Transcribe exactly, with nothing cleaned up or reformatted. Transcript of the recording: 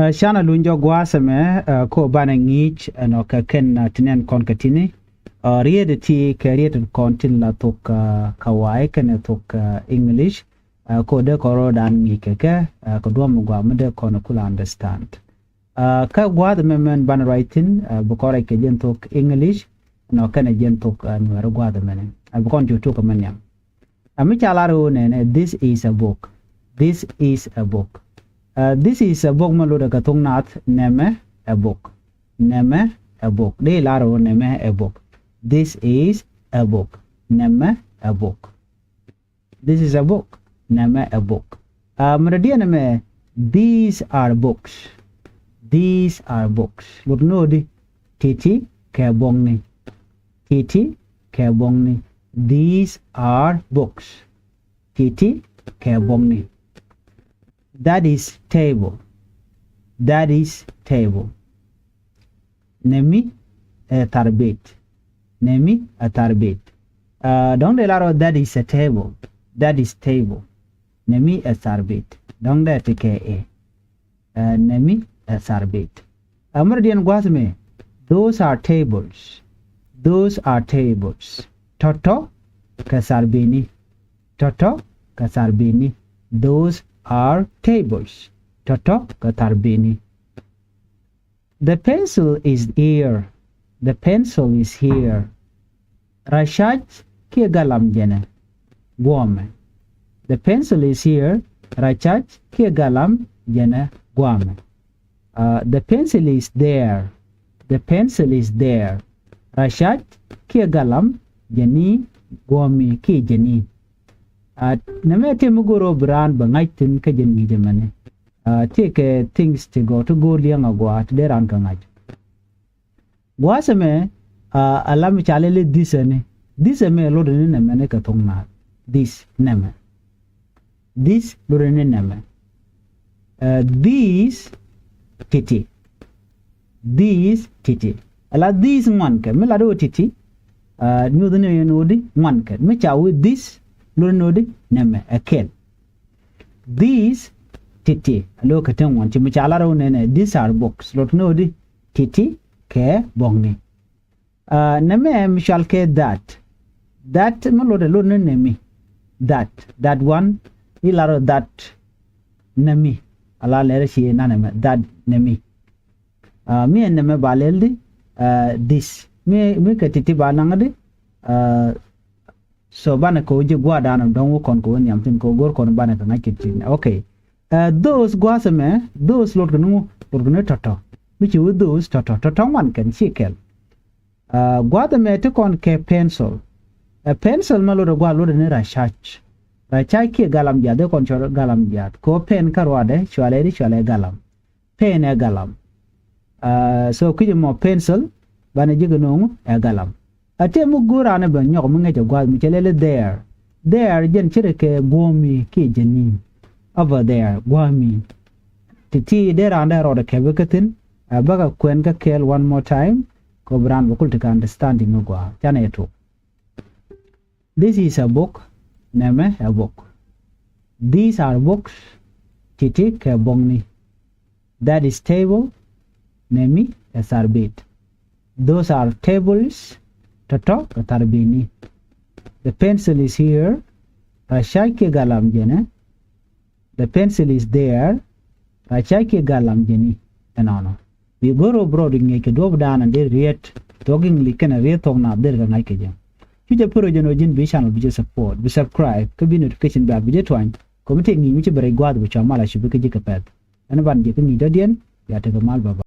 Ɛ, canɛ luny jɔk gua̱a̱th ɛmɛ, ɛ, ko banɛ ŋi̱i̱c ɛnɔ kɛ kɛn, ɛ, ti nɛn kɔn kɛ ti̱ni. Ɛ, riet ti kɛ riet kɔn tin la thok, ɛ, kɛ wa̱a̱ kɛnɛ thok, ɛ, English. Ɛ, ko dee kɔn rɔ dan ŋi̱i̱c kɛ kɛ, ɛ, kɛ duɔ̱m gua̱a̱ mi dee kɔn kula understand. Ɛ, kä gua̱a̱th ɛmɛ mɛn banɛ ruac thi̱n, ɛ, bi kɔn rɛc kɛ jɛn thok English, ɛnɔ kɛnɛ jɛn thok, ɛ, Nuɛɛri gua̱a̱th ɛmɛnɛ. Ɛ, bi kɔn cu tuk ɛmɛ nhiam. Ɛ, mi ca lar ɣöö nɛnɛ, this is a book. This is a book. Ɛ, this is a book mɛ lotdɛ kɛ thok naath, nɛmɛ ɛ book. Nɛmɛ ɛ book. Dee lar ɣöö nɛmɛ ɛ book. This is a book. Nɛmɛ ɛ book. This is a book. Nɛmɛ ɛ book. Ɛ, mɛ dɔ̱diɛn ɛmɛ, these are books. These are books. Lot ni ɣöö di, ti̱ti̱ kɛ buɔ̱kni. Ti̱ti̱ kɛ buɔ̱kni. These are books. Ti̱ti̱ kɛ buɔ̱kni. That is table. That is table. Nɛmi ɛ tharbet. Nɛmi ɛ tharbet. Ɛ, dɔ̱ŋ dee lar ɣöö that is a table. That is table. Nɛmi ɛ tharbet. Dɔ̱ŋ dee ti kɛ ɛ. Ɛ, nɛmi ɛ tharbet. Ɛ, mɛ dɔ̱diɛn gua̱a̱th ɛmɛ, those are tables. Those are tables. Tɔ̱tɔ̱ kɛ tharbeni. Tɔ̱tɔ̱ kɛ tharbeni. Those are tables. Tɔ̱tɔ̱ kɛ tharbeni. The pencil is here. The pencil is here. Racac kiɛ galam jɛnɛ guɔmɛ. The pencil is here. Racac kiɛ galam jɛnɛ guɔmɛ. Ɛ, the pencil is there. The pencil is there. Racac kiɛ galam jɛni guɔmi kiɛ jɛni. Ɛ, nɛmɛ tëë mi go̱o̱r ɣöö bi raan bɛ ŋa̱c thi̱n kä jɛn ŋi̱i̱c ɛmɛni. Ɛ, tëë kɛ things ti gɔw ti go̱o̱r liɛŋ a gɔaa ti dee raan kɛ ŋa̱c. Gua̱a̱th ɛmɛ, ɛ, ala mi ca lɛl i̱ this ɛni. This ɛmɛ lotdɛ ni nɛmɛ ni kɛ thok naath. This nɛmɛ. This lotdɛ ni nɛmɛ. Ɛ, this ti̱ti̱. This ti̱ti̱. Ala this ŋuan kɛ. Mi lat i̱ ɣöö ti̱ti̱, ɛ, nyuth ni ɛn ɣöö di ŋuan kɛ. Mi ca wee this lotdɛ ni ɣöö di nɛmɛ ɛ kɛl. This ti̱ti̱. Alo kɛ ti ŋuan ci mi ca lar ɣöö nɛnɛ, these are books. Lotdɛ ni ɣöö di ti̱ti̱ kɛ buɔ̱kni. Ɛ, nɛmɛ mi cɔal kɛ that. That mi lotdɛ lotdɛ ni nɛmi. That, that one, i̱ lar ɣöö that nɛmi. Ala lɛr ci nan ɛmɛ, that nɛmi. Ɛ, mi ɛn nɛmɛ ba lɛl di, ɛ, this. Mi, mi kɛ ti̱ti̱ ba naŋ di, ɛ, so banɛ kɛ wä ji̱ gua̱a̱r danɔ dɔ̱ŋ wä kɔn kɛ wä nhiam thi̱n kɛ wä go̱r kɔn banɛ kɛ ŋa̱c kɛ ti̱ti̱. Okay. Ɛ, those gua̱a̱th ɛmɛ, those lotdɛ ni ŋu, lotdɛ ni tɔ̱tɔ̱. Mi ci wä those tɔ̱tɔ̱, tɔ̱tɔ̱ ŋuan kɛn ci kɛl. Ɛ, gua̱a̱th ɛmɛ ti kɔn kɛ pencil. Ɛ, pencil mɛ lotdɛ gua̱a̱th lotdɛ ni racac. Racac kiɛ galam jiath, dee kɔn cɔl galam jiath. Kɛ ɣöö pen kä ruacdɛ, cɔalɛ di cɔalɛ galam. Pen ɛ galam. Ɛ, so kui̱c ɛmɔ pencil, banɛ ji̱ kɛ nööŋ ɛ galam. A tëë mi go̱o̱r raan ɛ bɛ nyɔk mi ŋäcɛ gua̱a̱th mi cɛ lɛl i̱ there. There jɛn ce̱tkɛ guɔ̱ɔ̱mi kiɛ jɛni. Over there, gua̱a̱mi. Ti̱ti̱ dee raan dee rɔɔdɛ kɛpɛ kä thi̱n, ɛ bäkɛ kuɛn kä kɛɛl one more time, kɛ ɣöö bi raan bɛ kul tekɛ understanding mi gɔaa. Canɛ jɛ tok. This is a book. Nɛmɛ ɛ book. These are books. Ti̱ti̱ kɛ buɔ̱kni. That is table. Nɛmi ɛ tharbet. Those are tables. Tɔ̱tɔ̱ kɛ tharbeni. The pencil is here. Racac kiɛ galam jɛnɛ. The pencil is there. Racac kiɛ galam jɛni. Ɛnɔnɔ. Bi go̱r ɣöö bi rɔɔdu ŋi̱eec kɛ duɔ̱ɔ̱p daanɔ deri riet thuɔ̱k English kɛnɛ riet thuɔ̱k naath deri kɛ ŋa̱c kɛ jɛ. Cu jɛ pär ɣöö jɛn ɣöö ji̱n bi channel bi jɛ support, bi subscribe, kä bi notification bell bi jɛ tuany. Kɛ mi tëë ŋi̱i̱c mi ci ben rɛy gua̱a̱th bi cua mal a cupi kä ji̱ kɛ pɛ̈th. Ɛn ban jɛ kä ŋi̱i̱c dɔ̱diɛn, bia tekɛ mal, bye bye.